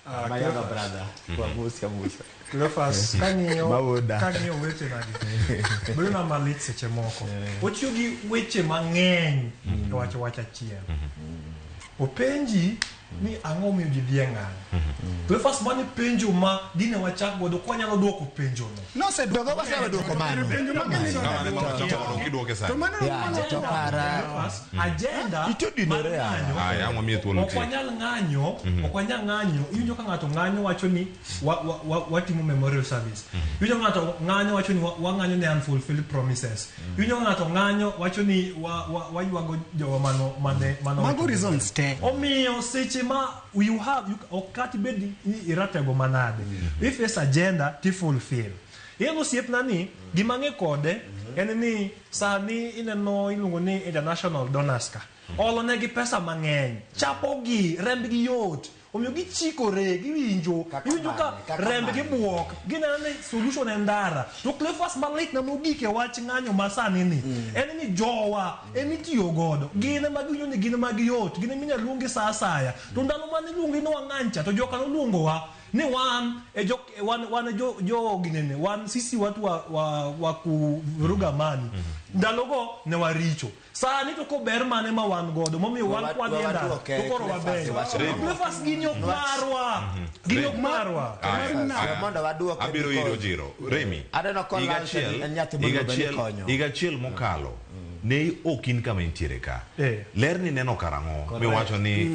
Ah, My younger Cleophas. brother. Wamusi amusa. Cleophas, kang'iyo Mawuoda. kang'iyo weche nagi bedo na malit seche moko otiyo gi weche mang'eny e wacho wach achiel openji ni ang'o miyo ji dhi e ng'anyo Cleophas mano e penjo ma dine wachak godo kwanyalo duoko penjono Noseduoko. Dogo waseduoko mano. Penjo mang'eny Kamano ema wachako mondo kiduoke To sani. mano Ya, mano to kara. Cleophas, agenda Itodinore mar yawa. ng'anyo Aya, ang' wamiye thuolo ok tiek. wanyal ng'anyo ok wanyal ng'anyo iwinjo ka ng'ato ng'anyo wacho ni wa, wa, wa, watimo memorial service iwinjo ka ng'ato ng'anyo wacho ni wa- wang'anyo ne unfulfilled promises iwinjo ka ng'ato ng'anyo wacho ni wa, wa, waywago jowa mano mane mano Mago reasons te. omiyo seche ma you have you, ok kata ibed ni iratego manade if it's agenda ti fulfill ineno osiepna ni gima ang'e kode en ni sani ineno iluongo ni international donors ka olo negi pesa mang'eny chapogi rembgi yot omiyo gichikore giwinjo Kaka iwinjo ka mane, kaka rembgi mane. buok gineno ni solution en ndara to Cleophas malit na mogik e wach ng'anyo masani ni en ni jowa emitiyo godo gin ema giwinjo ni gin ema giyot gin ema inyalo luongi sa asaya to ndalo mane iluongi ni wang'any cha to joka noluongowa ni wan e jo, wan, wan e jo, jo ginene wan sisi watu wa, wa, wa kuvuruga amani ndalogo ne waricho sani to kober mane ma wan godo momiyo wan Wa- kwadhi e wa- ndara waduoke to koro Cleophas wabeyo wach- Remi. Cleophas gini ok marwa gini ok marwa Aya, Mar aya. mondo waduoke Abiro because- iro Ojiro. Remi. Aneno ko higa lal to achiel- en nyathi higa monego bed ni achiel- konyo. Higa achiel mokalo ne ok in kama intiere ka. Eh. Ler ni neno karang'o miwacho ni